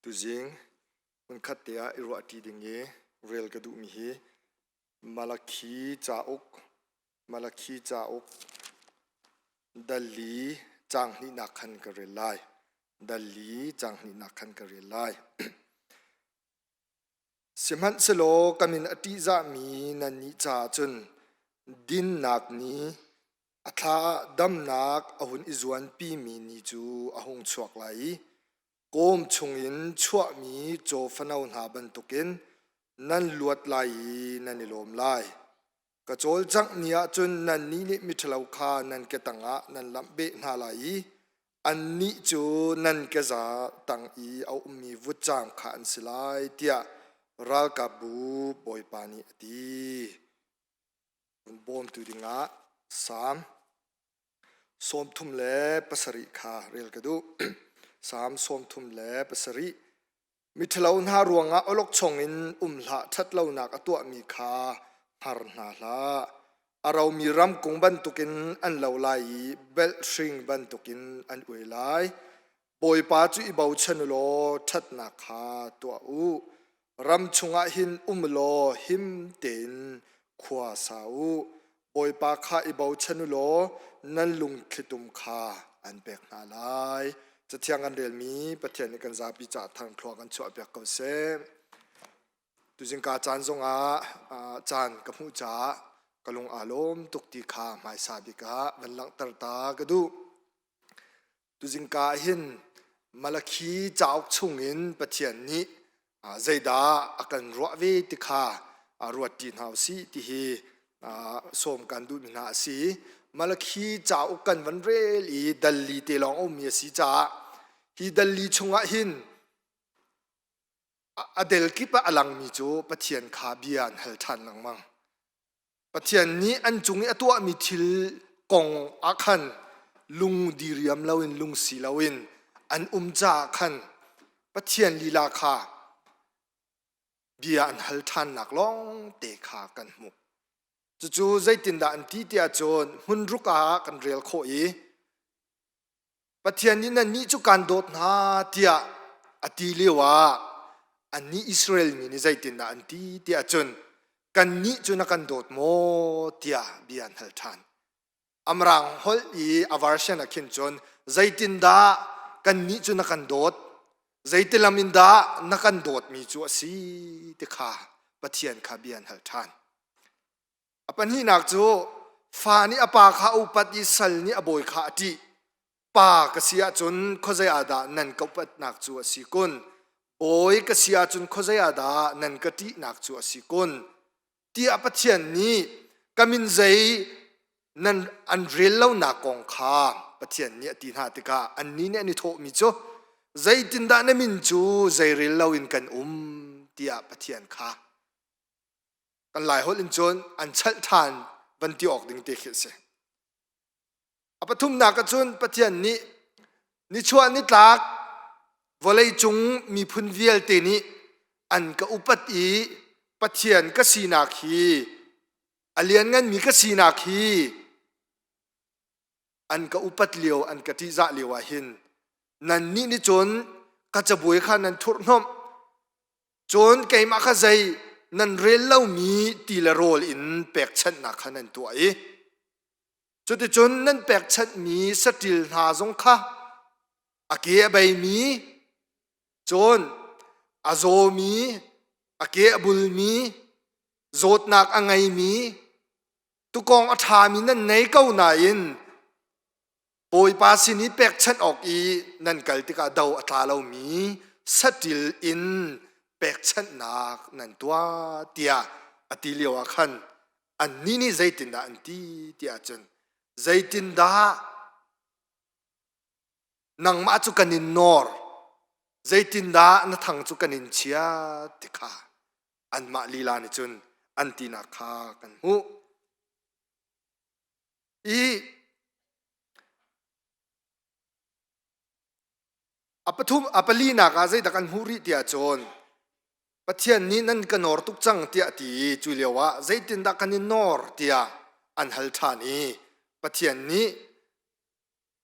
Tuzing hmunkhat te ah i ruahṭi ding i rel ka duhmi hi Malakhi cauk Malakhi cauk dal li caang hnihnak khan ka rel lai. Dal li caang hnihnak khan ka rel lai. Sihmanhsehlaw ka min a ṭihzahmi nannih caah cun dinnak ni A thla ah damnak a hun i zuanpimi ni cu a hung chuak lai i kawm chungin chuahmi caw fano hna bantukin nan luat lai i nan i lawm lai. Ka cawlcangh ni ah cun nannih nih miṭhalo kha nan ke tangah nan lamh beh hna lai i annih cu nan keza tang i a ummi vutcaam kha an si lai, tiah ralkapbu Bawipa nih a ti. Bawmtu dingah Salm 37 kha rel ka duh. Salm 37. Miṭhalo hna ruangah awlokchong in um hlah, ṭhatlonak a tuahmi kha hngar hna hlah. A romi ramkung bantukin an lo lai i belhhring bantukin an uai lai. Bawipa cu i bochan u law ṭhatnak kha tuah u. Ram chungah hin um u law him tein khua sa u. Bawipa kha i bochan u law nan lungthlitum kha an pek hna lai. Cathiang kan relmi Pathian nih kan zapi caah thangthlua kan chuahpiak ko seh. Tuzingka caan zongah caan ka hmuh caah ka lung aa lawm tuk ti kha hmaisa bik ah van langhter ta ka duh. Tuzingka ah hin Malakhi cauk chungin Pathian nih zeidah a kan ruah ve ti kha ruat ṭi hna u sih ti hi sawm kan duhmi hna a si. Malakhi cauk kan van rel i dalli te lawng a ummi a si caah hi dalli chungah hin a del kip ah a langmi cu Pathian kha bia an hal ṭhan lengmang. Pathian nih an cung i a tuahmi thil kong ah khan lung diriam loin lungsi loin an um caah khan Pathian lila kha bia an hal ṭhannak lawng te kha kan hmuh. Cucu zeitindah an ti tiah cun hmunruk ah kan rel khawh i Pathian nih nannih cu kaan dawt hna tiah a ti lioah annih Israel mi nih zeitindah an ti tiah cun kannih cu na kan dawt maw tiah bia an hal ṭhan. Amrang holh i a version ah khin cun zeitindah kannih cu na kan dawt zeitilam in dah na kan dawtmi cu a si ti kha Pathian kha bia an hal ṭhan. A pahnihnak cu fa nih a pa kha a upat i sal nih a bawi kha a ṭih. Pa ka si ahcun khuazei ah dah nan ka upatnak cu a si kun? Bawi ka si ahcun khuazei ah dah nan ka ṭihnak cu a si kun? Tiah Pathian nih ka min zei nan an rel lonak kong kha Pathian nih a ti hna tikah annih nih an i thawhmi cu zeitindah na min cu zei rel loin kan um tiah Pathian kha kan Laiholh in cun an chalh ṭhan van ti awk ding te khi a si. A pathumnak ah cun Pathian nih nichuah nitlak vawlei cung miphun vialte nih an ka upat i Pathian ka sinak hi a liannganmi ka sinak hi an ka upat lio an ka ṭihzah lio ah hin nannih nih cun ka cabuai kha nan thurhhnawmh Cun keimah kha zei nan rel lomi ti le rawl in pekchanhnak kha nan tuah i cuticun nan pekchanhmi saṭil hna zong kha a ke a beimi cun a zawmi a ke a bulmi zawtnak a ngeimi tukawng a ṭhami nan nei ko nain Bawipa sin i pekchanh awk i nan kal tikah do a tla lomi saṭil in pekchanhnak nan tuah tiah a ti lioah khan annih nih zeitindah an ti tiah cun zeitindah nangmah cu kan in nawr zeitindah na thang cu kan in chia ti kha anmah lila nih cun an tinak kha kan hmuh. I a pathum a palinak ah zeidah kan hmuh rih tiah cun Pathian nih nan ka nawr tuk cang tiah a ti i cu lio ah zeitindah kan in nawr tiah an hal ṭhan i Pathian nih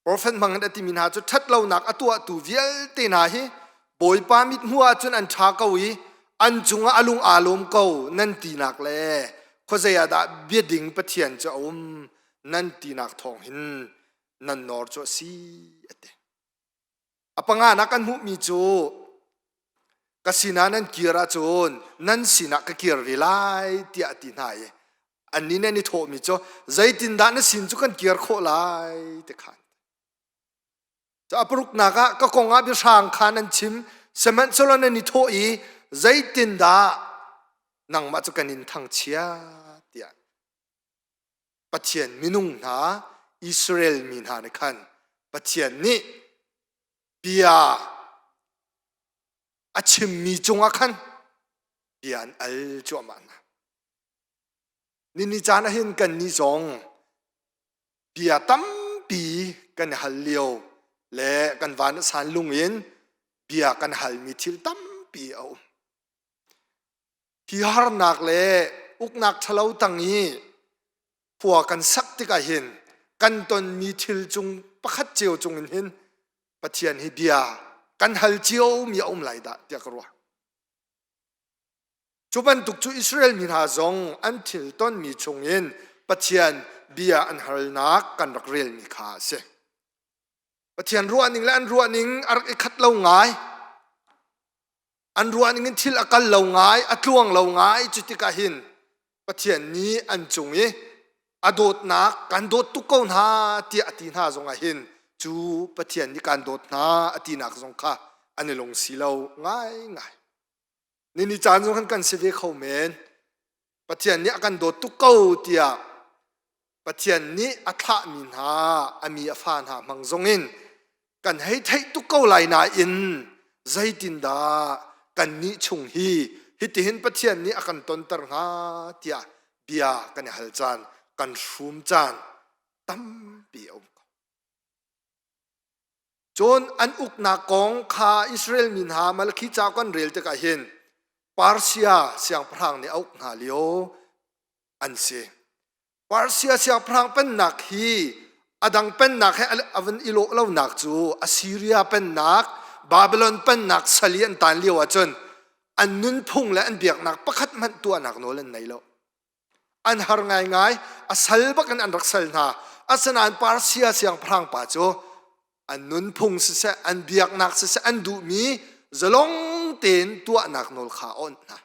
profet hmang in a timi hna cu ṭhatlonak a tuahtu vialte hna hi. Bawipa mithmuh ah cun an ṭha ko i an cungah a lung aa lawm ko nan tinak le khuazei ah dah biading Pathian cu a um nan tinak thawng hin nan nawr cu a si a ti. A panganak kan hmuhmi cu ka sinah nan kir ahcun nan sinah ka kir ve lai tiah a ti hna i annih nih an i thawhmi cu zeitindah na sin cu kan kir khawh lai ti khan. Cu a paruknak ah ka kong ah biahrang kha nan chim sihmanhsehlaw nan i thawh i zeitindah nangmah cu kan in thangchiat tiah Pathian minung hna Israel mi hna nih khan Pathian nih bia a chimmi cungah khan bia an al cuahmah hna. Nini caan ah hin kannih zong bia tampi kan i hal lio le kan van a san lung in bia kan halmi thil tampi a um. Hi harnak le uknak ṭhalo tang i khua kan sak tikah hin kan tonmi thil cung pakhat cio cung in hin Pathian hi bia kan hal ciomi a um lai dah tiah ka ruah. Cu bantuk cu Israel mi hna zong an thil tonmi chungin Pathian bia an halnak kan rak relmi kha a si. Pathian ruahning le an ruahning a rak i khat lo ngai. An ruahning in thil a kal lo ngai, a tluang lo ngai. Cu tikah hin Pathian nih an cung i a dawtnak kan dawt tuk ko hna tiah a ti hna zongah hin cu Pathian nih kan dawt hna a tinak zong kha an i lungsi lo ngaingai. Nini caan zong khan kan si ve kho men. Pathian nih a kan dawt tuk ko tiah Pathian nih a thlahmi hna a mi a fa hna hmang zongin kan hei theih tuk ko lai nain zeitindah kannih chung hi hitihin Pathian nih a kan tonter hnga tiah bia kan i hal caan kan hrum caan tampi a um ko. Cun an uknak kong kha Israel mi hna Malakhi ca kan rel tikah hin Persia siangpahrang nih a uk hna lio an si. Persia siangpahrang pennak hi a dang pennak he a van i lawh lonak cu Assyria pennak, Babylon pennak sal i an tan lio ahcun an nunphung le an biaknak pakhat hmanh tuahnak nawl an nei lo. An har ngaingai, a sal bak in an rak sal hna. Asinain Persia siangpahrang pa cu an nunphung siseh, an biaknak siseh, an duhmi zalong tein tuahnak nawl kha a awnh hna.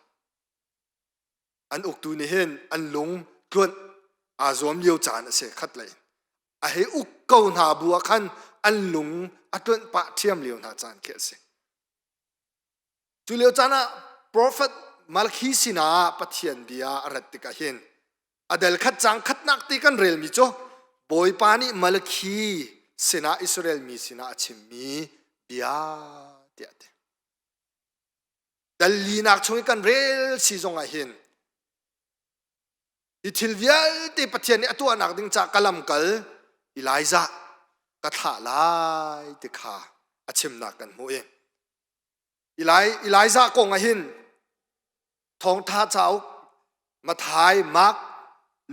An uktu nih hin an lung tluanh aa zuam lio caan a si khat lei. A hei uk ko hna bu ah khan an lung a tluanh pah ṭhiam lio hna caan khi a si. Cu lio caan ah profet Malakhi sinah Pathian bia a rat tikah hin a del khat cang khatnak ti kan relmi cu Bawipa nih Malakhi sinah Israel mi sinah a chimmi bia tiah a ti. Dal linak chung i kan rel si zongah hin hi thil vialte Pathian nih a tuahnak ding ca ka lamkal Elijah ka thlah lai ti kha a chimnak kan hmuh i Elijah kong ah hin thawngtha cauk Mathai, Mark,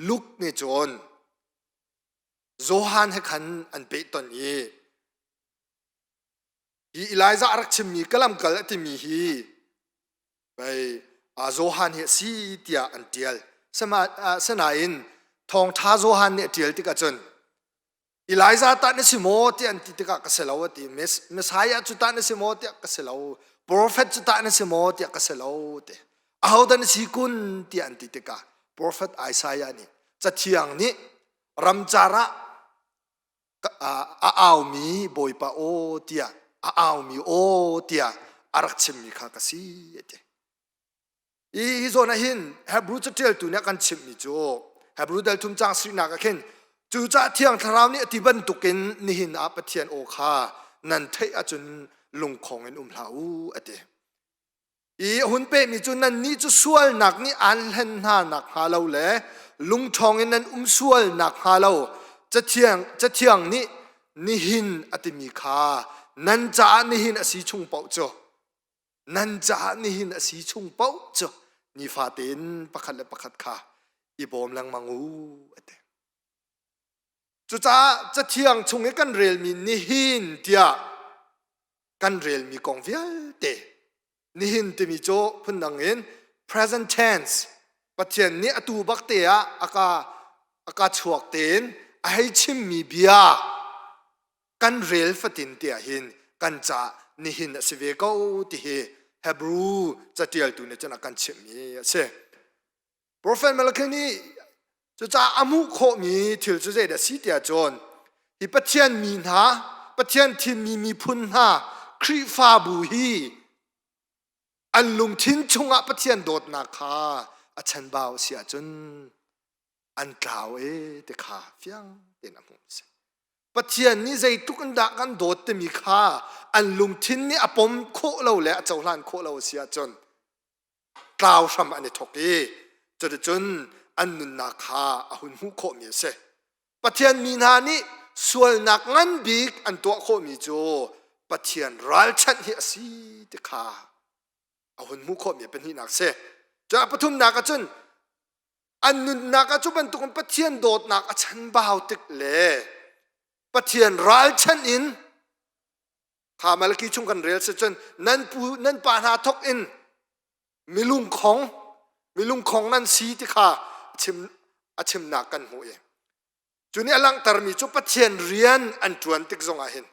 Luke nih cun Johan he khan an pehtonh i hi Elijah a rak chimmi ka lamkal a timi hi pei Johan hi a si tiah an ṭial. Sinain thawngṭha Johan nih a ṭial tikah cun Elijah tah na si maw tiah an ti tikah ka si lo a ti. Messiah cu tah na si maw tiah ka si lo. Prophet cu tah na si maw tiah ka si lo ti. Ahodah na si kun tiah an ti tikah Prophet Isaiah nih Cathiang nih ramcar ah a aumi Bawipa aw tiah a aumi aw tiah a rak chimmi kha ka si a ti. Hi zawn ah hin Hebrew caṭialtu nih a kan chimhmi cu Hebrew dal thum caang sarihnak ah khin cucaah Thiang Thlarau nih a ti bantukin nihin ah Pathian aw kha nan theih ahcun lungkhong in um hlah u a ti. I a hun pehmi cu nannih cu sualnak nih aan hlen hna nakhnga lo le lungṭhawng in nan um sual nakhnga lo Cathiang, Cathiang nih nihin a timi kha nan caah nihin a si chung paoh cu nan caah nihin a si chung paoh cu nifate in pakhat le pakhat kha i bawm lengmang u a ti. Cucaah Cathiang chung i kan relmi nihin tiah Kan relmi kong vialte nihin timi cu phundang in present tense Pathian nih atu bak te ah aka aka chuak tein a hei chimmi bia kan rel fatin te ah hin kan ca nihin a si ve ko ti hi Hebrew catialtu nih cun a kan chimhmi a si. Prophet Malachi nih cucaah a hmuh khawhmi thil cu zeidah a si tiah cun hi Pathian mi hna, Pathian thimmi miphun hna, Khrihfabu hi an lungthin chungah Pathian dawtnak kha a chanbau a si ahcun an tlau e ti kha fiang tein a hmuh a si. Pathian nih zeitluk in dah kan dawt timi kha an lungthin nih a pom khawh lo le a cohlan khawh lo a si ahcun tlau hram an i thawk i cuticun an nunnak kha a hun hmuh khawhmi a si. Pathian mi hna nih sualnak ngan bik an tuah khawhmi cu Pathian ralchanh hi a si ti kha a hun hmuh khawhmi pahnihnak a si. Cun a pathumnak ah cun an nunnak ah cu bantukin Pathian dawtnak a chanbau tik le Pathian ralchanh in kha Malaki chung kan rel si cun nan pu nan pa hna thawk in milungkhong milungkhong nan si ti kha chim a chimnak kan hmuh i cu nih a langhtermi cu Pathian rian an ṭuan tik zongah hin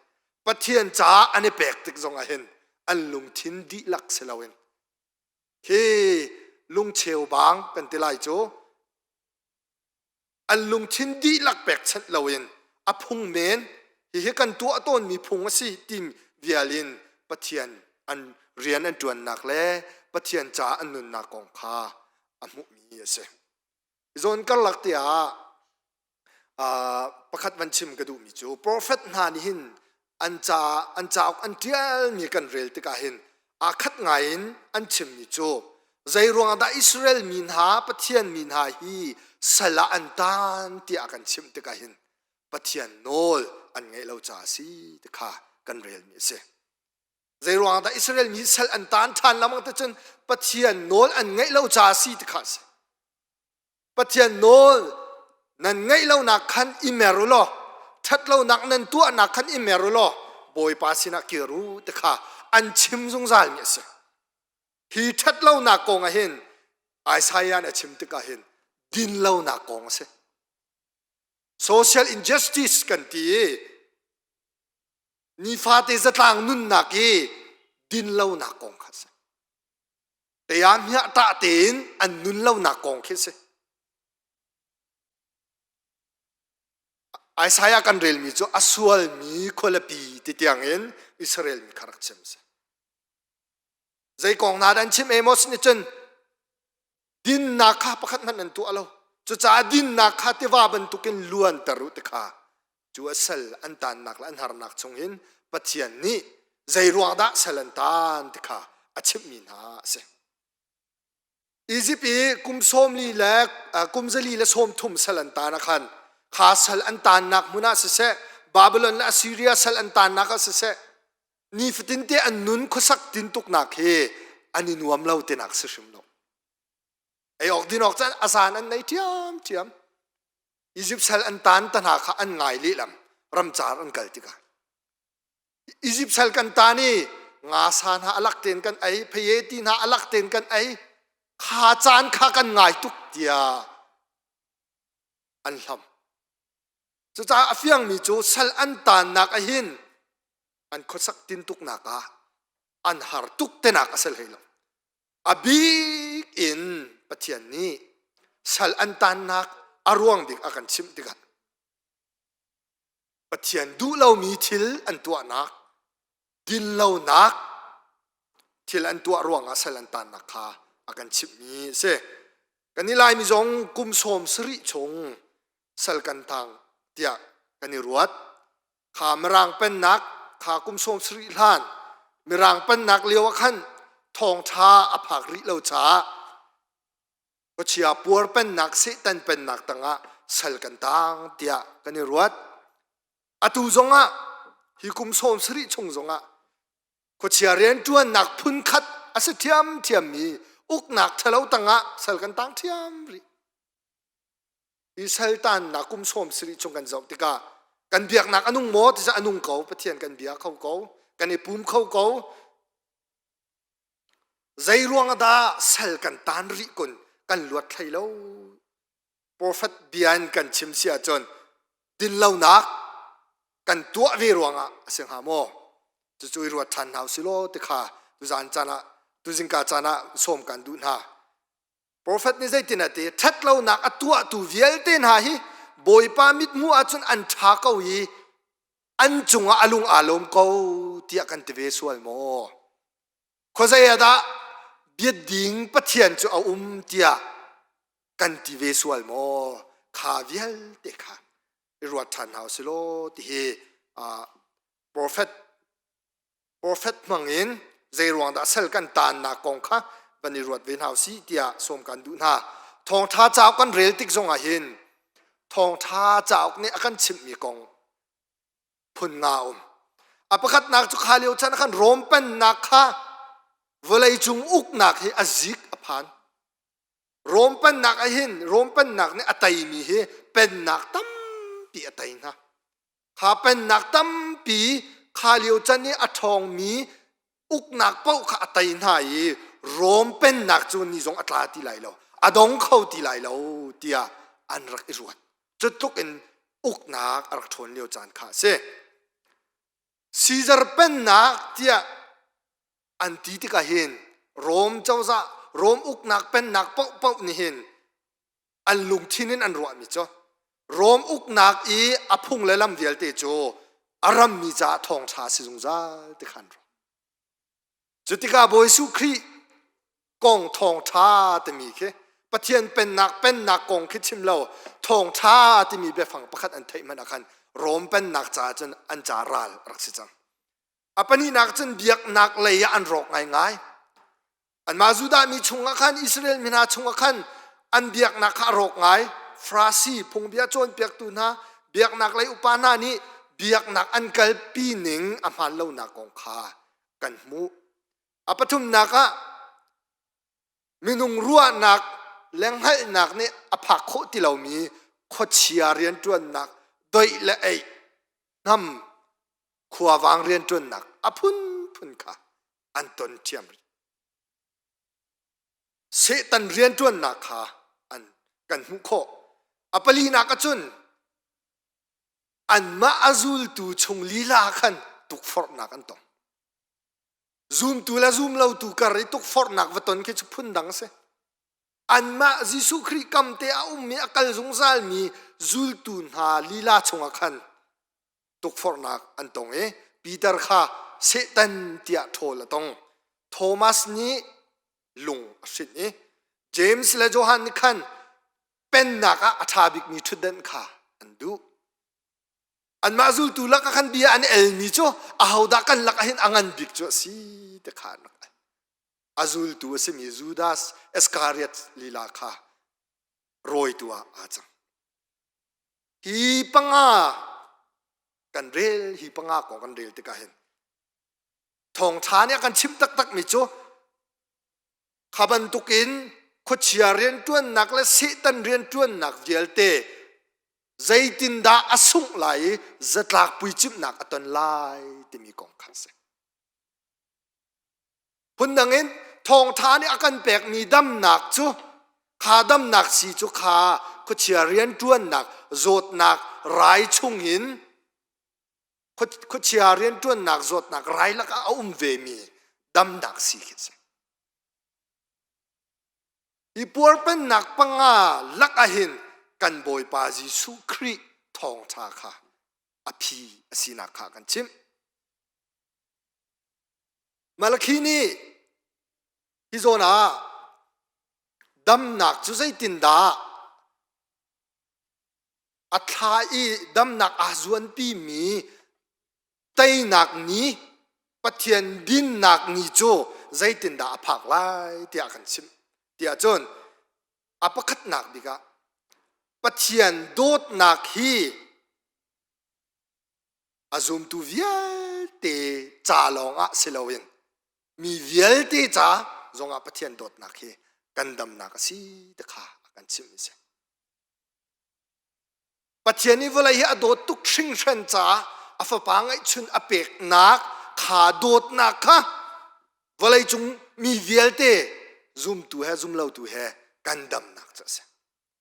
Pathian caah an i pek tik zongah hin an lungthin dihlak si loin hi lungcheu bang kan ti lai cu an lungthin dihlak pekchanh loin a phung men hihi kan tuah tawnmi phung a si ti vial in Pathian an rian an ṭuannak le Pathian caah an nunnak kong kha a hmuhmi a si. Zawn karlak tiah pakhat van chim ka duhmi cu profet hna nih hin an ca an cauk an ṭialmi kan rel tikah hin aa khat ngai in an chimmi cu zei ruangah dah Israel mi hna Pathian mi hna hi sal ah an taan tiah kan chimh tikah hin Pathian nawl an ngaih lo caah a si ti kha kan relmi a si. Zei ruangah dah Israel mi sal an taan ṭhan lengmang te cun Pathian nawl an ngaih lo caah a si ti kha a si. Pathian nawl nan ngaih lonak khan i mer u law ṭhatlonak nan tuahnak khan i mer u law Bawipa sinah kir u ti kha an chim zungzalmi a si. Hi ṭhatlonak kong ah hin Isaiah nih a chim tikah hin dinlonak kong a si. Social injustice kan ti i nifate zatlang nunnak i dinlonak kong kha a si. Teiah hmiah tah tein an nun lonak kong khi a si. Isaiah kan relmi cu a sualmi khualipi ti tiangin Israel mi kha rak chim a si. Zei kong hna dah an chim Amos nih cun dinnak kha pakhat hmanh an tuah lo. Cucaah dinnak kha tiva bantukin luanter u ti kha cu a sal an tannak le an harnak chungin Pathian nih zei ruang dah sal an tan ti kha a chimhmi hna a si. Izipt i kum sawmli le kum zali le sawm thum sal an tan ah khan kha sal an tannak hmun ah siseh Babylon le Assyria sal an tannak ah siseh nifatin te an nun khuasak tintuknak hi an i nuam lo tinak si hrim lo. Ei awk din awk caan a zan an nei ṭhiamṭhiam. Izipt sal an tan ta hna kha an ngai lehlam ramcar an kal tikah Izipt sal kan tan i ngasa hna alak tein kan ei pheye ti hna alak tein kan ei kha caan kha kan ngai tuk tiah an hlam cucaah a fiangmi cu sal an tannak ahin an khuasak tintuknak ah an har tuk tenak a si hlei lo A bik in Pathian nih sal an tannak a ruang bik a kan chimh tikah Pathian duh lomi thil an tuahnak, dinlonak thil an tuah ruangah sal an tannak kha a kan chimhmi a si. Kan i Laimi zong kum 70 chung sal kan tang tiah kan i ruat. Kha Mirang pennak kha kum 70 hlan Mirang pennak lio ah khan thawngṭha a phak rih lo caah khuachia puar pennak Satan pennak tangah sal kan tang tiah kan i ruat. Atu zongah hi kum 70 chung zongah khuachia rianṭuannak phunkhat a si ṭhiamṭhiammi uknak ṭhalo tangah sal kan tang ṭhiam rih. Hi saltannak kum 70 chung kan zoh tikah kan biaknak a nung maw ti a nung ko Pathian kan bia kho ko. Kan i pum kho ko. Zei ruang ah dah sal kan tan rih kun kan luat thlei lo? Profet bia in kan chim si ahcun dinlonak kan tuah ve ruangah a si hnga maw? Cucu i ruat ṭhan hna usih law ti kha tuzan caan ah tuzingka caan ah sawm kan duh hna. Profet nih zeitin a ti? Ṭhatlonak a tuahtu vialte hna hi Bawipa mithmuh ahcun an ṭha ko i an cungah a lung aa lawm ko tiah kan ti ve sual maw? Khuazei ah dah biading Pathian cu a um tiah kan ti ve sual maw? Kha vialte kha i ruat ṭhan hna usih law ti hi profet profet hmang in zei ruang dah sal kan taannak kong kha van i ruat ve hna usih tiah sawm kan duh hna. Thawngṭha cauk kan rel tik zong ah hin thawngṭha cauk nih a kan chimhmi kong phun nga um. A pakhatnak cu kha lio chan khan Rom pennak kha vawleicung uknak hi a zik a phan. Rom pennak ah hin Rom pennak nih a teimi hi pennak tampi a tei hna. Kha pennak tampi kha lio chan i a ṭhawngmi uknak paoh kha a tei hna i Rom pennak cu ni zong a tla ti lai lo, a dong kho ti lai lo tiah an rak i ruat. Cu tluk in uknak a rak ṭhawn lio caan kha a si. Caesar pennak tiah an ti tikah hin Rom cozah, Rom uknak pennak paohpaoh nih hin an lungthin in an ruahmi cu Rom uknak i a phung le lam vialte cu a rammi caah thawngṭha a si zungzal ti khan ruah. Cu tikah Bawi Jesuh Khrih kong thawngṭha timi khi Pathian pennak pennak kong khi chim lo thawngṭha timi biafang pakhat an theih hmanh ah khan Rom pennak caah cun an ca ral a rak si cang. A pahnihnak cun biaknak lei ah an rawk ngaingai. Anmah Judah mi chungah khan Israel mi hna chungah khan an biaknak kha a rawk ngai. Farasi phungbia cawnpiaktu hna, biaknak lei upa hna nih biaknak an kalpi ning a hmaan lonak kong kha kan hmuh. A pathumnak ah minung ruahnak le hngalhnak nih a phak khawh ti lomi khuachia rianṭuannak doih le eih hnam khuavang rianṭuannak a phunphun kha an ton ṭhiam rih. Satan rianṭuannak kha an kan hmuh khawh. A palinak ahcun anmah a zultu chung lila khan tukforhnak an tong. Zumtu le zumlotu kar i tukforhnak va ton khi cu phundang a si. Anmah Jesuh Khrih kam te a ummi a kal zungzalmi zultu hna lila chungah khan tukforhnak an tong i Peter kha Satan tiah ṭhawl a tong. Thomas nih lung a hrinh i James le Johan nih khan pennak ah a ṭha bikmi ṭhutdenh kha an duh. Anmah zultu lakah khan bia an elmi cu ahodah kan lakah hin a ngan bik cu a si ti kha an rak al. A zultu a simi Judas Iskariot lila kha rawitu ah aa cang. Hi panga kan rel, hi panga kong kan rel tikah hin thawngṭha nih a kan chimh taktakmi cu kha bantukin khuachia rianṭuannak le Satan rianṭuannak vialte zeitindah a sungh lai i zatlak puicimhnak a ton lai timi kong kha a si. Phundang in thawngṭha nih a kan pekmi damnak cu kha damnak sii cu kha khuachia rianṭuannak zawtnak rai chungin khuachia rianṭuannak zawtnak rai lakah a um vemi damnak sii khi a si. Hi puarpennak panga lakah hin kan Bawipa Jesuh Khrih thawngṭha kha a phi a sinak kha kan chimh. Malakhi nih hi zawn ah damnak cu zeitindah a thla i damnak aa zuanpimi teinak ni Pathian dinnak ni cu zeitindah a phak lai tiah kan chimh tiah cun a pakhatnak bik ah Pathian dawtnak hi A zumtu vialte ca lawngah si loin mi vialte ca zongah Pathian dawtnak hi kan damnak a si ti kha a kan chimh a si. Pathian nih vawlei hi a dawt tuk hringhran caah a fapa ngeihchun a peknak Kha dawtnak kha vawleicung mi vialte zumtu he zumlotu he kan damnak cu a si.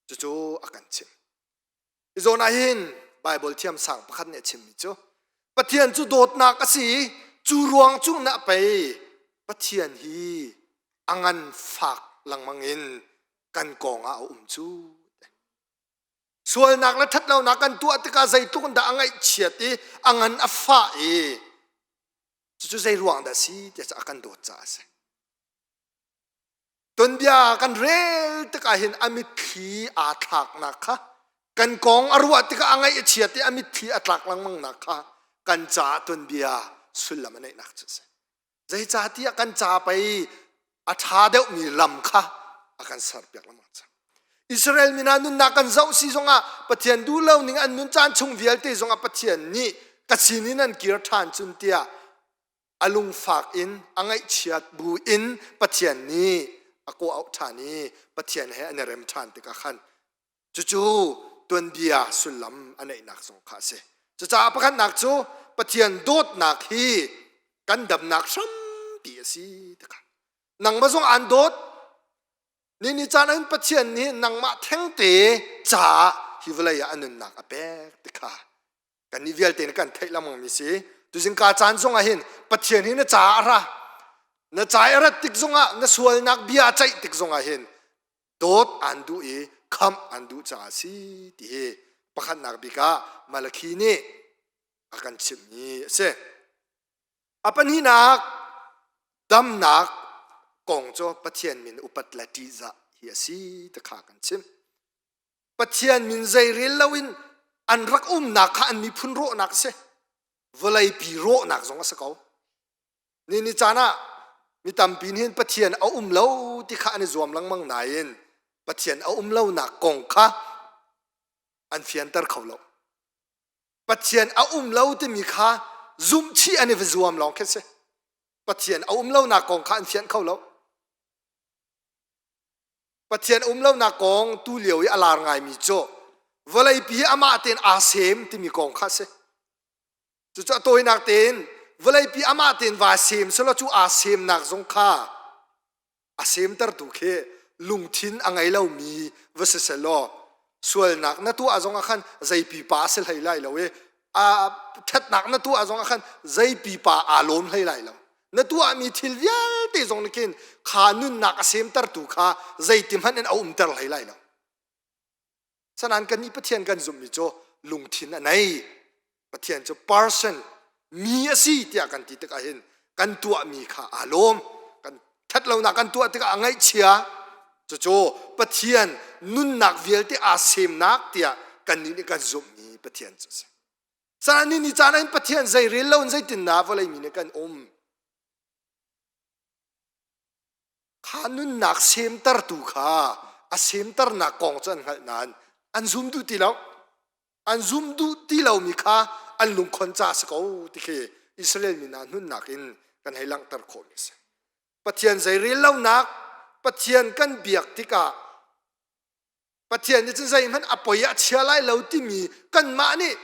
Cucu a kan chimh. Hi zawn ah hin Baibal thiamsang pakhat nih a chimmi cu Pathian cu dawtnak a si i cu ruang cu na pei Pathian hi a ngan fak lengmang in kan kong ah a um cu. Sualnak le ṭhatlonak kan tuah tikah zeitluk in dah a ngaihchiat i a ngan a fah i cucu zei ruang dah a si tiah a kan dawt caah a si. Tuanbia kan rel tikah hin a mitthli aa thlaknak kha kan kong a ruah tikah a ngaih a chiat i a mitthli a tlak lengmangnak kha kan caah tuanbia sullam a neihnak cu a si. Zeicahtiah kan ca pei a ṭha deuhmi lam kha a kan serpiak lengmang cang. Israel mi hna nunnak kan zoh si zongah Pathian duh lo ning an nun caan chung vialte zongah Pathian nih ka sin in an kir ṭhan cun tiah a lungfak in a ngaihchiat bu in Pathian nih a kawh auh ṭhan i Pathian he an i rem ṭhan tikah khan cucu tuanbia sullam a neihnak zong kha a si. Cucaah pakhatnak cu Pathian dawtnak hi kan damnak hrampi a si tikha nangmah zong aan dawt ni ni caan in Pathian nih nangmah thengte caah hi vawlei ah a nunnak a pek tikha Kannih vialte nih kan theih lengmang mi si. Tuzingka caan zong ah hin Pathian hi na caah a ra. Na ca i a rat tik zongah na sualnak bia ceih tik zongah hin dawt aan duh i khamh aan duh caah a si ti hi pakhatnak bik ah Malakhi nih a kan chimhmi a si. A pahnihnak damnak kong cu Pathian min upat le ṭihzah hi a si ti kha kan chimh. Pathian min zeirel loin an rak umnak kha an miphun rawhnak a si. Vawleipi rawhnak zong a si ko. Ni ni caan ah mi tampi nih hin Pathian a um lo ti kha an i zuam lengmang nain Pathian a um lonak kong kha an fianter kho lo. Pathian a um lo timi kha zumhchih an i va zuam lawng khi a si. Pathian a um lonak kong kha an fianh kho lo. Pathian um lonak kong tu lio i a lar ngaimi cu vawleipi hi amah tein aa sem timi kong kha a si. Cucu a tawinak tein vawleipi amah tein vaa sem selaw cu aa semnak zong kha a semtertu khi lungthin a ngei lomi va si selaw sualnak na tuah zong ah khan zei pipa a si hlei lai lo i a ṭhatnak na tuah zong ah khan zei pipa aa lawm hlei lai lo. Na tuahmi thil vialte zong nih khin kha nunnak a semtertu kha zeiti hmanh in a umter hlei lai lo. Sanan kannih Pathian kan zumhmi cu lungthin a nei. Pathian cu person mi a si tiah kan ti tikah hin kan tuahmi kha aa lawm. Kan ṭhatlonak kan tuah tikah a ngaihchia. Cucu Pathian nunnak vialte aa semnak tiah kannih nih kan zumhmi Pathian cu a si. Caan ni ni caan ah Pathian zei rel lo in zeitindah vawlei mi nih kan um. Kha nunnak semtertu kha a semternak kong cu an hngalh nain an zum duh ti lo. An zum duh ti lomi kha an lungkhon ca a si ko ti khi Israel mi hna nunnak in kan hei langhter khawhmi a si. Pathian zei rel lonak Pathian kan biak tikah Pathian nih cun zeihmanh a poi ah chia lai lo timi kanmah nih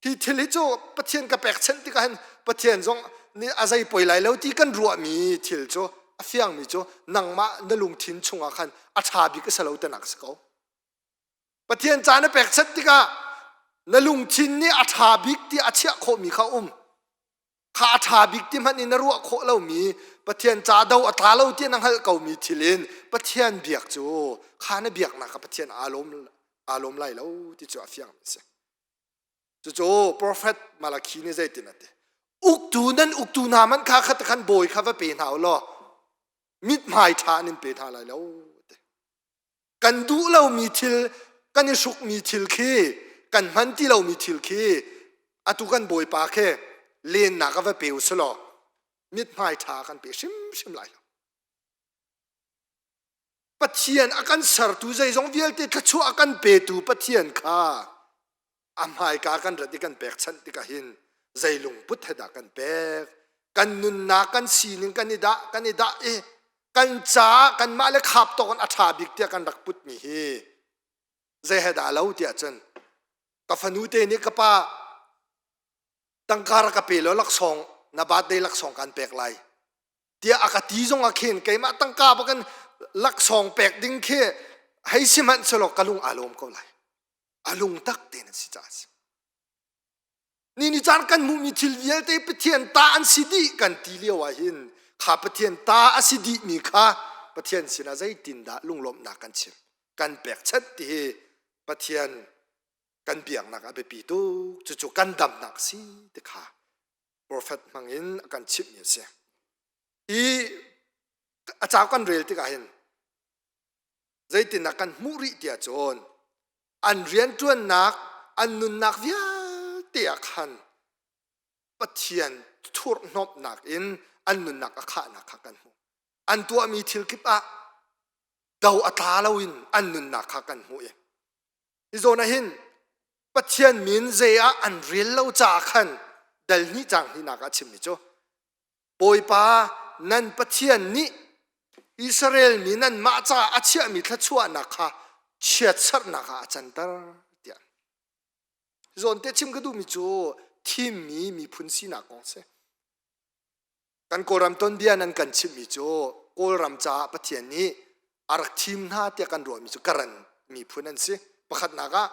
hi thil hi cu Pathian ka pekchanh tikah hin Pathian zong nih a zei poi lai lo ti kan ruahmi thil cu a fiangmi cu nangmah na lungthin chungah khan a ṭha bik a si lo tinak a si ko. Pathian ca na pekchanh tikah na lungthin nih a ṭha bik ti a chiah khawhmi kha um. Kha a ṭha bik ti hmanh in na ruah khawh lomi Pathian ca do a tla lo ti na hngalh komi thil in Pathian biak cu kha na biaknak kha Pathian aa lawm aa lawm lai lo ti cu a fiang a si. Cucu profet Malakhi nih zeitin a ti? Uktu nan uktu hna man kha khat khan bawi kha va pe hna u law mithmai ṭha an in pe hna lai lo. Kan duh lomi thil kan i hrukmi thil khi kan hman ti lomi thil khi atu kan bawipa khi lennak a va pe u selaw mithmai ṭha kan pe hrimhrim lai lo. Pathian a kan sertu zeizong vialte thluachuah a kan petu Pathian kha a hmaika kan rat i kan pekchanh tikah hin zei lungput he dah kan pek kan nunnak kan sining kan i dah kan i dah i kan caah kanmah le khap tawk in a ṭha bik tiah kan rak putmi hi zei he dah lo tiah cun ka fanu te nih ka pa. Tangka rak ka pe law laksawng na birthday laksawng kan pek lai. Tiah a ka ti zong ah khin keimah tangka bakin laksawng pek ding khi hei si hmanh selaw ka lung aa lawm ko lai. A lung tak tein an si caah a si. Ni ni caan kan hmuhmi thil vialte Pathian ta an si dih kan ti lio ah hin kha Pathian ta a si dihmi kha Pathian sinah zeitindah lunglawmhnak kan chim kan pekchanh ti hi Pathian kan biaknak a biapi tuk cucu kan damnak si ti kha profet hmangin a kan chimhmi a si. I a cau kan rel tikah hin zeitindah kan hmuh rih tiah cun an rianṭuannak an nunnak vialte ah khan Pathian thurhhnawmhnak in an nunnak a khahnak kha kan hmuh. An tuahmi thil kip ah do a tla loin an nunnak kha kan hmuh i hi zawn ah hin Pathian min zei ah an rel lo caah khan dal hnih cang hnihnak ah chimmi cu Bawipa nan Pathian nih Israel mi nanmah caah a chiahmi thluachuahnak kha chiatserhnak ah a canter tiah. Zawn te chim ka duhmi cu thimmi miphun sinak kong si. Kan Kawlram tonbia nan kan chimhmi cu Kawlram caah Pathian nih a rak thim hna tiah kan ruahmi cu Karen miphun an si. Pakhatnak ah,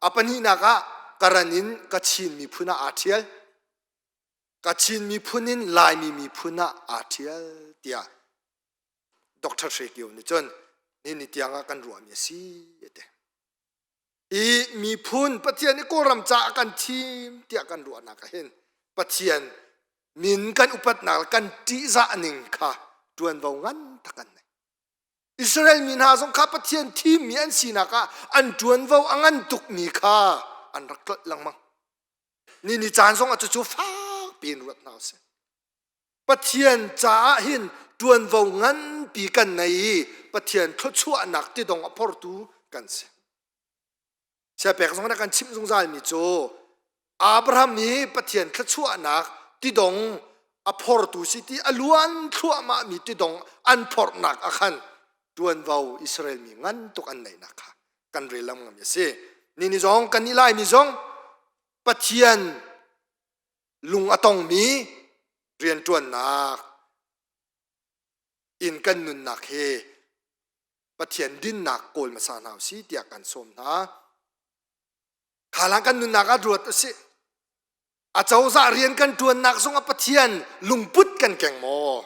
a pahnihnak ah Karen in Kachin miphun ah aa ṭhial. Kachin miphun in Laimi miphun ah aa ṭhial tiah Dr. Hre Kio nih cun ni ni tiang ah kan ruahmi a si a ti. I miphun Pathian i Kawlram caah kan thim tiah kan ruahnak ah hin Pathian min kan upatnak le kan ṭihzah ning kha ṭuanvo ngan tak kan nei. Israel mi hna zong kha Pathian thimmi an sinak ah an ṭuanvo a ngan tukmi kha an rak tlolh lengmang. Ni ni caan zong ah cucu fak piin ruat hna usih. Pathian caah hin ṭuanvo nganpi kan nei i Pathian thluachuahnak tidong a phortu kan si. Siapek zong na kan chimh zungzalmi cu Abraham hi Pathian thluachuahnak tidong a phortu si ti a luan thluahmahmi tidong an phorhnak ah khan ṭuanvo Israel mi ngan tuk an neihnak kha kan rel lengmang a si. Ni ni zong kan i Laimi zong Pathian lung a tongmi rianṭuannak in kan nunnak hi Pathian dinnak kawl hmasa hna usih tiah kan sawm hna. Khalang kan nunnak ah ruat usih. A cozah rian kan ṭuannak zongah Pathian lungput kan keng maw?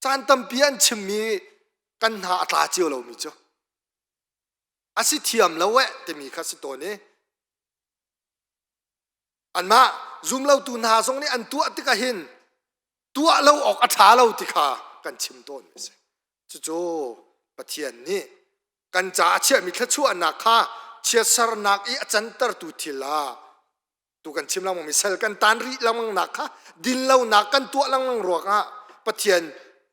Caan tampi an chimmi kan hna a tla cio lomi cu a si thiam lo eh timi kha si tawn i anmah zumlotu hna zong nih an tuah tikah hin tuah lo awk a ṭha lo ti kha kan chim tawn a si. Cucu Pathian nih kan caah chiahmi thluachuahnak kha chiatsernak i a cantertu thil ah tu kan chim lengmang mi sal kan tan rih lengmang nak kha dinlonak kan tuah lengmang ruangah Pathian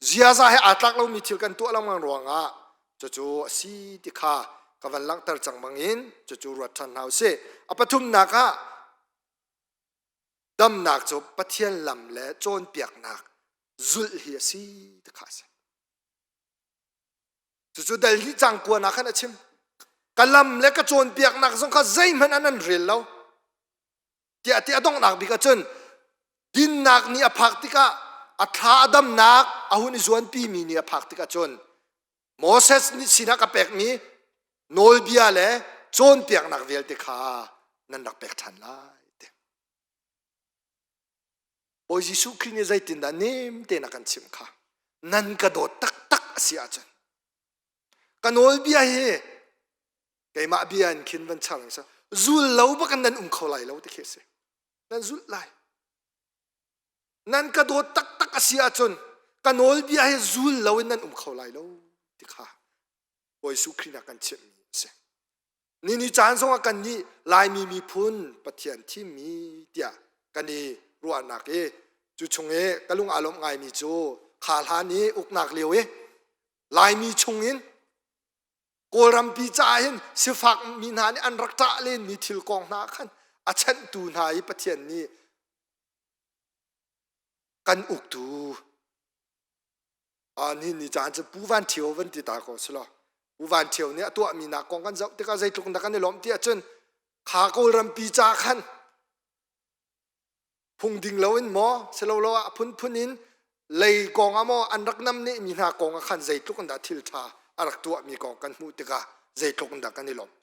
ziaza he aa tlak lomi thil kan tuah lengmang ruangah cucu a si ti kha ka van langhter cang bangin cucu ruat ṭhan hna usih a pathumnak ah damnak cu Pathian lam le cawnpiaknak zulh hi a si ti kha a si Cucu dal hi cang kuan ah khan a chim. Ka lam le ka cawnpiaknak zong kha zeihmanh an an rel lo. Tiah ti a donghnak bik ahcun dinnak ni a phak tikah a thla a damnak a hun i zuanpimi ni a phak tikah cun Moses nih sinah ka pekmi nawlbia le cawnpiaknak vialte kha nan rak pek ṭhan lai. Bawi Jesuh Khrih nih zeitindah nem tein a kan chimh kha nan ka dawt taktak a si ahcun ka nawlbia hi keimah bia in khin van char sa zul lo bak in nan um kho lai lo ti khi a si nan zulh lai nan ka dawt taktak a si ahcun ka nawlbia hi zul lo in nan um kho lai lo ti kha Bawi Jesuh Khrih nih a kan chimhmi a si Nini caan zongah kan nih Laimi miphun Pathian thimmi tiah kan i ruahnak i cu chung i ka lung aa lawmh ngaimi cu kha hlan i uknak lio i Laimi chungin Kawlrampi caah hin sifak mi hna nih an rak ṭah lenmi thil kong hna khan a chanhtu hna i Pathian nih kan uktu ni ni caan cu Pu Van Ṭhio van ti ta ko selaw Pu Van Ṭhio nih a tuahmi nak kong kan zoh tikah zeitluk dah kan i lawmh ti ahcun kha Kawlrampi ca khan. Phung ding loin maw silolo ah a phunphun in lei kong ah maw an rak namneh mi hna kong ah khan zeitluk in dah thil ṭha a rak tuahmi kong kan hmuh tikah zeitluk in dah kan i lawmh.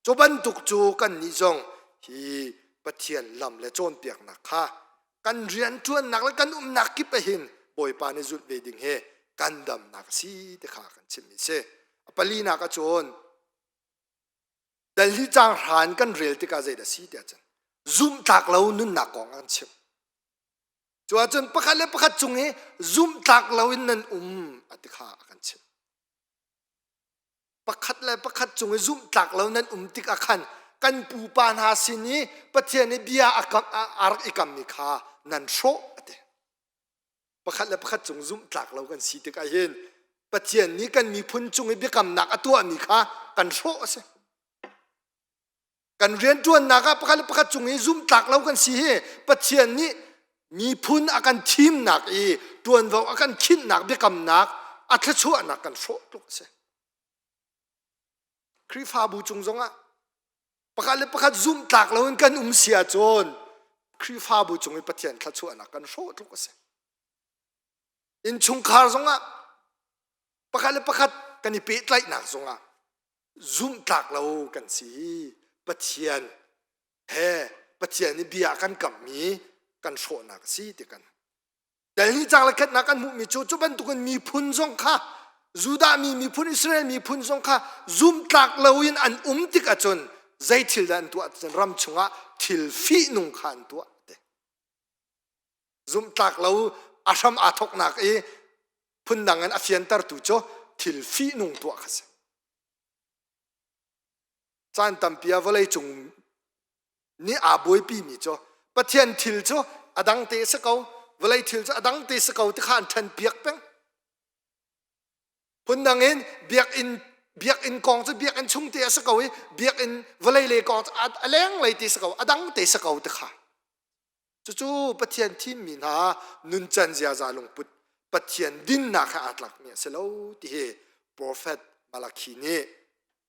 Cu bantuk cu kannih zong hi Pathian lam le cawnpiaknak kha kan rianṭuannak le kan umnak kip ah hin Bawipa nih zulh ve ding hi kan damnak a si ti kha kan chimmi a si. A palinak ah cun Delhi caang hran kan rel tikah zeidah a si tiah cun zumhtlak lo nunnak kong an chim. Cu ahcun pakhat le pakhat cung i zumhtlak loin nan um a ti kha a kan chimh. Pakhat le pakhat cung i zumhtlak lo nan um tik ah khan kan pupa hna sin i Pathian i bia a kam, a rak i kammi kha nan hrawh a ti. Pakhat le pakhat cung zumhtlak lo kan si tikah hin Pathian nih kan miphun cung i biakamnak a tuahmi kha kan hrawh a si. Kan rianṭuannak ah pakhat le pakhat cung i zumhtlak lo kan si hi Pathian nih miphun a kan thimnak i ṭuanvo a kan khinhnak biakamnak a thluachuahnak kan hrawh tluk a si. Khrihfabu cung zongah pakhat le pakhat zumhtlak loin kan um si ahcun Khrihfabu cung i Pathian thluachuahnak kan hrawh tluk a si. Innchungkhar zongah pakhat le pakhat kan i pehtlaihnak zongah zumhtlak lo kan si. Pathian he Pathian i bia kan kammi kan hrawhnak a si ti kan Delhi cang le khatnak kan hmuhmi cu cu bantukin miphun zong kha Judah mi miphun Israel miphun zong kha zumhtlak loin an um tik ahcun zei thil dah an tuah cun ram chungah thil fihnung kha an tuah te zumhtlak lo a hram aa thoknak i phundang in a fiantertu cu thil fihnung tuah kha si caan tampi ah vawlei cung nih aa buaipi mi cu Pathian thil cu a dang te si ko vawlei thil cu a dang te si ko ti kha an ṭhen piak peng phundang in biakinn biakinn kong cu biakinn chung te a si ko i biakinn vawlei le kong cu a leng lei te si ko a dang te si ko ti kha Cucu Pathian thimmi hna nuncan ziaza lungput Pathian dinnak he aa tlakmi a si lo ti hi profet Malakhi nih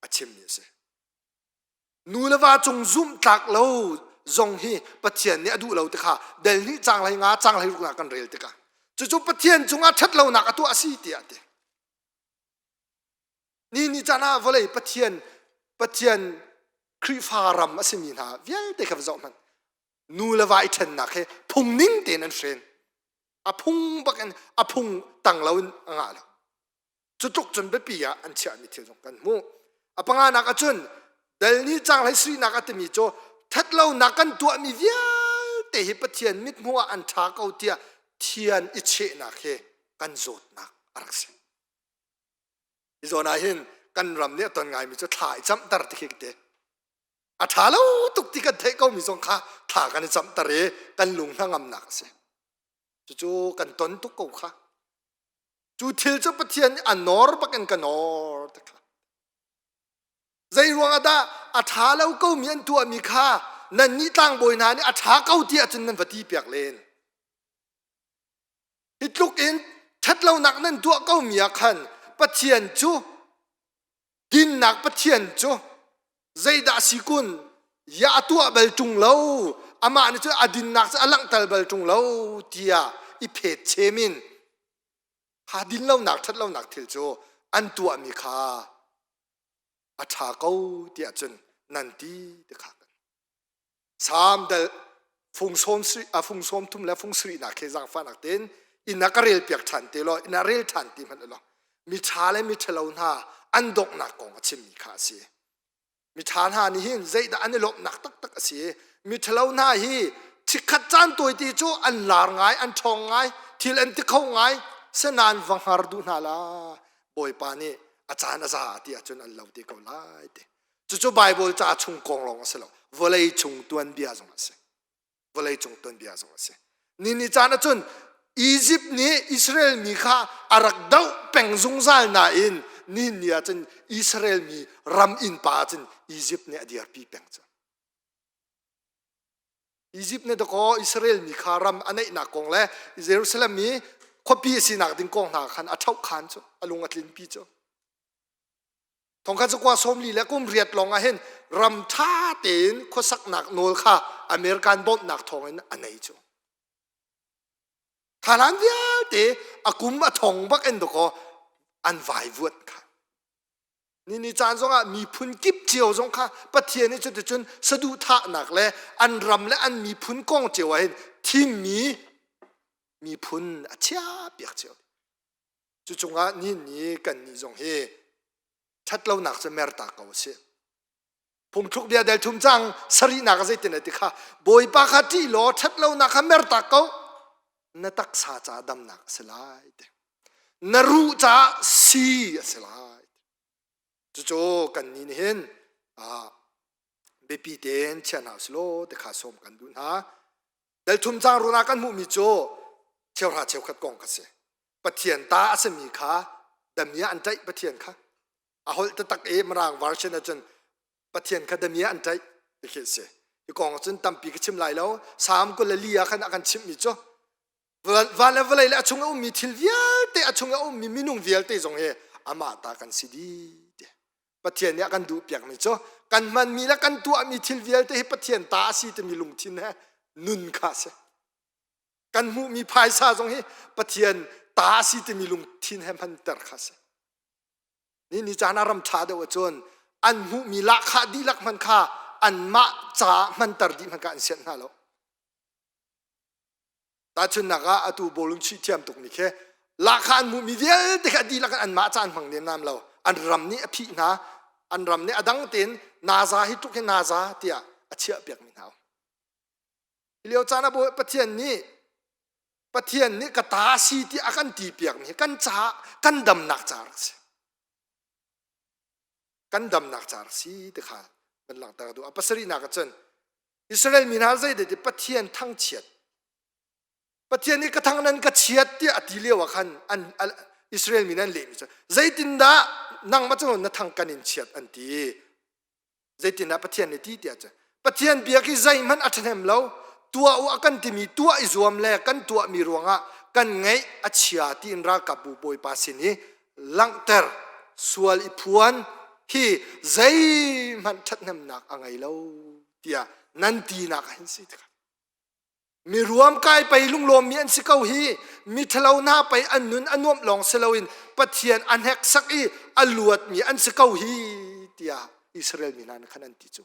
a chimmi a si. Nu le va cung zumhtlak lo zong hi Pathian nih a duh lo ti kha del nih cang hlei nga cang hlei ruk ah kan rel tikah cucu Pathian cungah ṭhatlonak a tuah a si tiah a ti. Ni ni caan ah vawlei Pathian Pathian Khrihfa ram a simi hna vialte kha va zoh hmanh. Nu le va i ṭhennak hi phung ning tein an hren. A phung bak in a phung tang lo in a ngah lo. Cu tluk cun biapi ah an chiahmi thil zong kan hmuh. A panganak ahcun dal ni cang hlei sarihnak a timi cu ṭhatlonak kan tuahmi vialte hi Pathian mithmuh ah an ṭha ko tiah thian i chehnak hi kan zawtnak a rak si. Hi zawn ah hin kan ram nih a ton ngaimi cu thla i camhter ti khi ka ti. A ṭha lo tuk ti kan theih komi zong kha thla kan i camhter i kan lung hnangamnak a si. Cucu kan ton tuk ko kha. Cu thil cu Pathian nih a nawr bak in ka nawr ti kha. Zei ruang ah dah a ṭha lo komi an tuahmi kha nannih tlangbawi hna nih a ṭha ko ti ahcun nan va ti piak len. Hi tluk in ṭhatlonak nan tuah komi ah khan Pathian cu dinnak Pathian cu zeidah a si kun ya a tuah bal ṭung lo amah nih cun a dinnak cu a langhter bal ṭung lo tiah i phet chem in kha dinlonak ṭhatlonak thil cu an tuahmi kha a ṭha ko tiah cun nan ti ti kha Salm dal fung sawm a fung sawm thum le fung sarihnak khi zaangfahnak tein inn ah ka rel piak ṭhan te law inn ah rel ṭhan ti hmanh law miṭha le miṭhalo hna an donghnak kong a chimmi kha a si. Miṭha hna nih hin zeidah an i lawmhnak taktak a si. Miṭhalo hna hi chikkhat caan tawite cu an lar ngai, an ṭhawng ngai, thil an ti kho ngai, senain va hngar duh hna la. Bawipa nih a caan a za ti ahcun an lo te ko lai ti. Cucu Baibal ca chung kong lawng a si lo. Vawlei chung tuanbia zong a si. Vawlei cung tuanbia zong a si. Ni ni caan ahcun Egypt nih Israel mi kha a rak doh peng zungzal nain ni ni ahcun Israel mi ram innpa ahcun Egypt nih a dirpi peng cu. Egypt nih dakaw Israel mi kha ram a neihnak kong le Jerusalem i khuapi a sinak ding kong hna khan a ṭhoh khan cu a lung a tlinpi cu. Thongkhat zakua 40 le kum riat lawng ah hin ram ṭha tein khuasaknak nawl kha American bawmhnak thawngin a nei cu. Khalan vialte a kum a thong bak in dakaw an vaivuan kha. Ni ni caan zongah miphun kip cio zong kha Pathian nih cuticun saduhthahnak le an ram le an miphun kong cio ah hin thimmi miphun a chiahpiak cio. Cu cungah ni ni kan nih zong hi ṭhatlonak cu merta ko a si. Phungthluk bia del thum cang sarihnak a zeitin a ti kha Bawipa kha ṭih law ṭhatlonak kha mertak ko na taksa ca damnak a si lai ti. Na ruh caah si a si lai. Cucu kan nih nihin biapi tein chia hna usih ti kha sawm kan duh hna. Del thum cang run ah kan hmuhmi cu cheuhra cheukhat kong kha si. Pathian ta a simi kha damia an ṭaih Pathian kha. A holh taktak i Mirang version ahcun Pathian kha damia an ṭaih ti khi a si. Hi kong ahcun tampi ka chim lai lo. Salm 24 ah khan a kan chimhmi cu van le vawlei le a chung a ummi thil vialte a chung a ummi minung vialte zong hi amah ta kan si dih ti. Pathian nih a kan duh piakmi cu kan hmanmi le kan tuahmi thil vialte hi Pathian ta a si timi lungthin he nun kha a si. Kan hmuhmi phaisa zong hi Pathian ta a si timi lungthin he hmanter kha a si. Ni ni caan ah ram ṭha deuh ahcun an hmuhmi lahkhah dihlak hman kha anmah caah hmanter dih hman kha an sianh hna lo. Tahchunhnak ah atu bawlung chuih thiam tukmi khi lahkhah an hmuhmi vialte kha dihlak in anmah caan hmang nemnam lo. An ram nih a phih hna. An ram nih a dang tein naza hi tluk hi naza tiah a chiah piakmi hna. Hi lio caan ah Pathian nih Pathian nih ka ta si ti a kan ti piakmi hi kan caah kan damnak ca rak si. Kan damnak ca rak si ti kha kan langhter duh. A pasarihnak ah cun Israel mi hna zei ti Pathian thangchiat Pathian nih ka thang nan ka chiat tiah a ti lio ah khan an Israel mi nan lehmi cu zeitindah nangmah cu na thang kan in chiat an ti zeitindah Pathian nih ti tiah cun Pathian bia khi zeihmanh a ṭhahnem lo tuah u a kan timi tuah i zuam le kan tuahmi ruangah kan ngaih a chia tiin ralkapbu bawipa sin i langhter sual i phuan hi zeihmanh ṭhathnemnak a ngei lo tiah nan tinak ah hin si tikah mi ruam kai pei lunglawmmi an si ko hi mi ṭhalo hna pei an nun a nuamh lawng si loin Pathian a hneksak i a luatmi an si ko hi tiah Israel mi hna nih khan an ti cu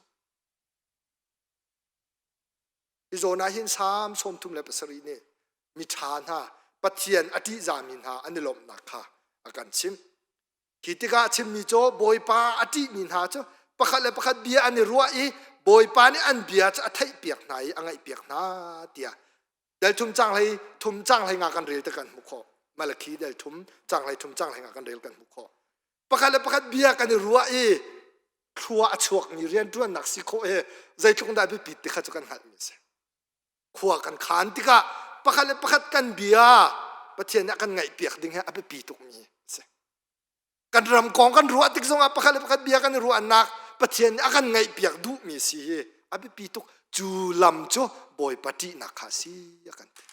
Hi zawn ah hin Salm 37 nih miṭha hna Pathian a ṭihzami hna an i lawmhnak kha a kan chimh. Khi tikah chimmi cu Bawipa a ṭihmi hna cu pakhat le pakhat bia an i ruah i Bawipa nih an bia cu a theihpiak hna i a ngaihpiak hna tiah del thum cang hlei thum cang hlei nga kan rel te kan hmuh khawh. Malakhi del thum cang hlei thum cang hlei nga kan rel kan hmuh khawh. Pakhat le pakhat bia kan i ruah i thlua a chuakmi rianṭuannak si khawh hi zeitluk dah biapit ti kha cu kan hngalhmi a si. Khua kan khaan tikah pakhat le pakhat kan bia Pathian nih a kan ngaihpiak ding hi a biapi tukmi a si. Kan ram kong kan ruah tik zongah pakhat le pakhat bia kan i ruahnak Pathian nih a kan ngaihpiak duhmi si hi a biapi tuk. Cu lam cu Bawipa ṭihnak kha a si a kan ti.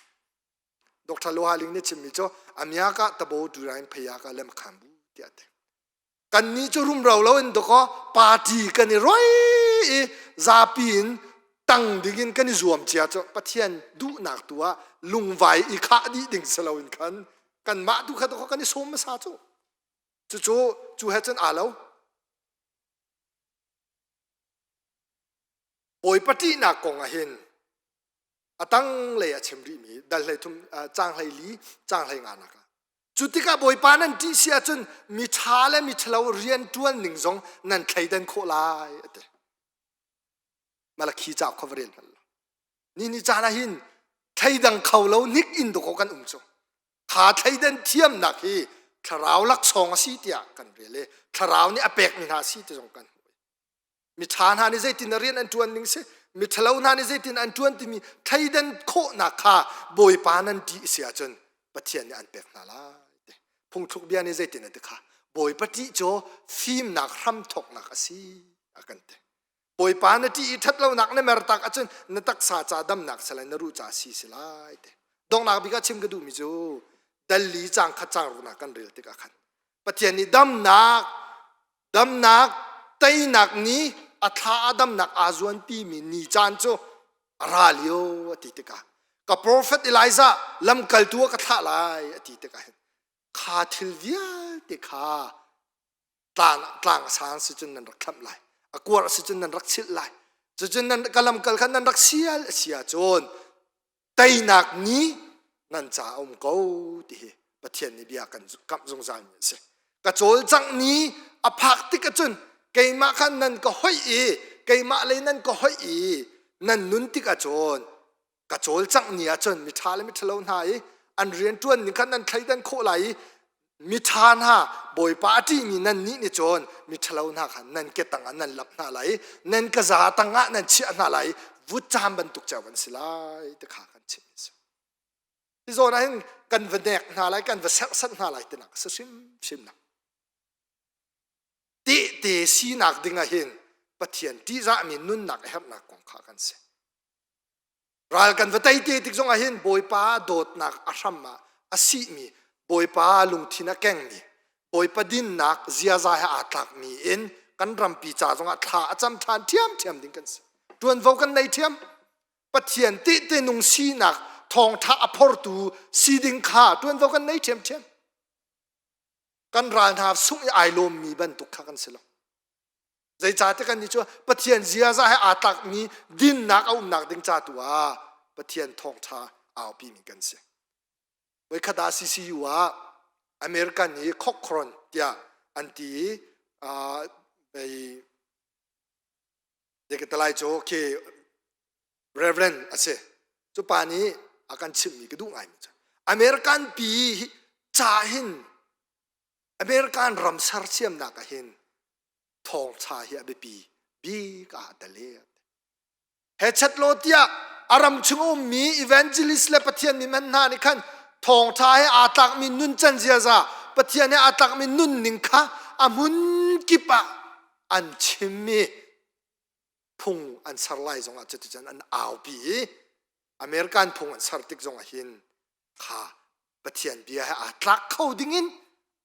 Dr. Lohaling nih chimmi cu amiaka tabo turain phayaka lem khambu tiah a ti. Kannih cu rumro loin dawkaw party kan i roi i zapi in tang dingin kan i zuam cia cu Pathian duhnak tu ah lungvai i khah dih ding si loin khan kanmah tu kha dawkaw kan i sawm hmasa cu. Cucu cu he cun aa lo. Bawipa ṭihnak kong ah hin a tanglei a chim rihmi dal hlei thum caang hlei li caang hlei nga nak ah cu tikah bawipa nan ṭih si ahcun mi ṭha le mi ṭhalo rian ṭuan ning zong nan thleidan khawh lai a ti malakhi cauk kha va rel hmanh lo ni ni caan ah hin thleidang kho lo hnik in dawkaw kan um cu kha thleidan thiamnak hi thlarau laksawng a si tiah kan rel i thlarau nih a pekmi hna a si ti zong kan hmuh miṭha hna nih zeitin rian an ṭuan ning si miṭhalo hna nih zeitin an ṭuan timi thleidan khawhnak kha bawipa nan ṭih si ahcun Pathian nih an pek hna lai ti phungthluk bia nih zeitin a ti kha bawipa ṭih cu fimnak hramthawknak a si a kan ti bawipa na ṭih i ṭhatlonak na mertak ahcun na taksa ca damnak si lai na ruh ca si si lai ti donghnak bik ah chim ka duhmi cu dalli caang khat caang ruknak kan rel tikah khan Pathian nih damnak Damnak, teinak ni, a thla a damnak aa zuanpimi ni caan cu a ra lio a ti tikah. Ka prophet Elijah lamkaltu ah ka thlah lai a ti tikah hin kha thil vialte kha tlang tlang a sang si cun nan rak thlamh lai a kuar si cun nan rak chilh lai cucun nan ka lamkal kha nan rak sial a si ahcun teinak ni nan ca a um ko ti hi Pathian nih bia kan kamh zungzal mi a si ka cawlcangh ni a phak tik ahcun keimah khan nan ka hoih i keimah lei nan ka hoih i nan nun tik ahcun ka cawlcangh ni ahcun miṭha le miṭhalo hna i an rianṭuan ning khan nan thleidan khawh lai i miṭha hna Bawipa a ṭihmi nan nih nih cun miṭhalo hna kha nan ke tangah nan lamh hna lai i nan ka za tangah nan chiah hna lai i vutcam bantuk cio kan si lai ti kha kan chimh a si. Hi zawn ah hin kan va nek hna lai kan va serhsat hna lai tinak a si hrimhrim lo. Tehte sinak ding ah hin Pathian ṭihzahmi nunnak a herhnak kong kha kan si. Ral kan va tei te tik zongah hin Bawipa dawtnak a hram ah a sihmi, Bawipa lungthin a kengmi, Bawipa dinnak ziaza he aa tlakmi in kan rampi ca zongah thla a cam ṭhan ṭhiamṭhiam ding kan si. Ṭuanvo kan nei ṭhiam. Pathian tehte nung sinak thawngṭha a phortu si ding kha ṭuanvo kan nei ṭhiamṭhiam. Kan ral hna sungh i ai lawmmi bantuk kha kan si lo. Zeicahtiah kannih cu Pathian ziaza he aa tlakmi dinnak a umnak ding ca tu ah Pathian thawngṭha aupimi kan si. Voikhat ah CCU ah American i Cochran tiah an ti i uh, lai cu khi Reverend a si. Cu pa nih a kan chimhmi ka duh ngaimi cu American pi ca hin American ram sersiamnak ah hin thawngṭha hi a biapi bik ah a tel i he chet law tiah a ram chung ummi evangelist le Pathian mi man hna nih khan thawngṭha he aa tlakmi nuncan ziaza Pathian he aa tlakmi nunning kha a hmun kip ah an chimmi phung an ser lai zongah cuticun an aupi i American phung an ser tik zongah hin kha Pathian bia he aa tlak kho dingin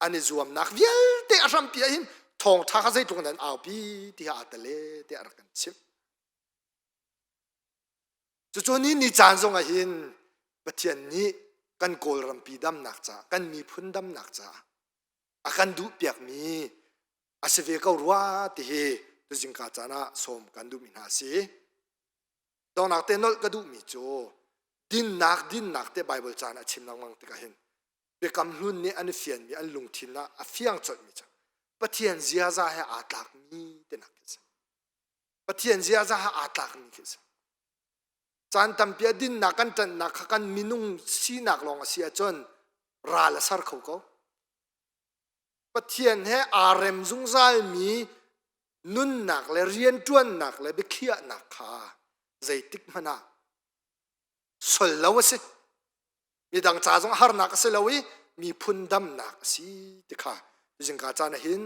an i zuamnak vialte a hrampi ah hin thawngṭha kha zeitluk in an aupi ti aa tel e tiah a rak kan chimh. Cucu ni ni caan zongah hin Pathian nih kan Kawlrampi damnak caah, kan miphun damnak caah a kan duhpiakmi a si ve ko rua ti hi tuzingka caan ah sawm kan duhmi hna a si. Donghnak te nolh ka duhmi cu dinnak dinnak te Bible caan a chim lengmang tikah hin biakam hlun nih an i fianmi an lungthin ah a fiang colhmi cu Pathian ziaza he aa tlakmi tinak khi a si. Pathian ziaza he aa tlakmi khi a si. Caan tampi ah dinnak kan ṭanhnak kha kan minung sinak lawng a si ahcun ral a ser kho ko. Pathian he aa rem zungzalmi nunnak le rianṭuannak le biakhiahnak kha zeitik hmanh ah sol lo a si. Midang ca zong harnak a si lo i miphun damnak a si ti kha zingka caan ah hin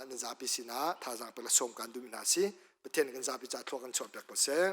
nan zapi sinah thazaang pek le sawm kan duhmi hna a si. Pathian kan zapi ca thlua kan chuahpiak ko seh.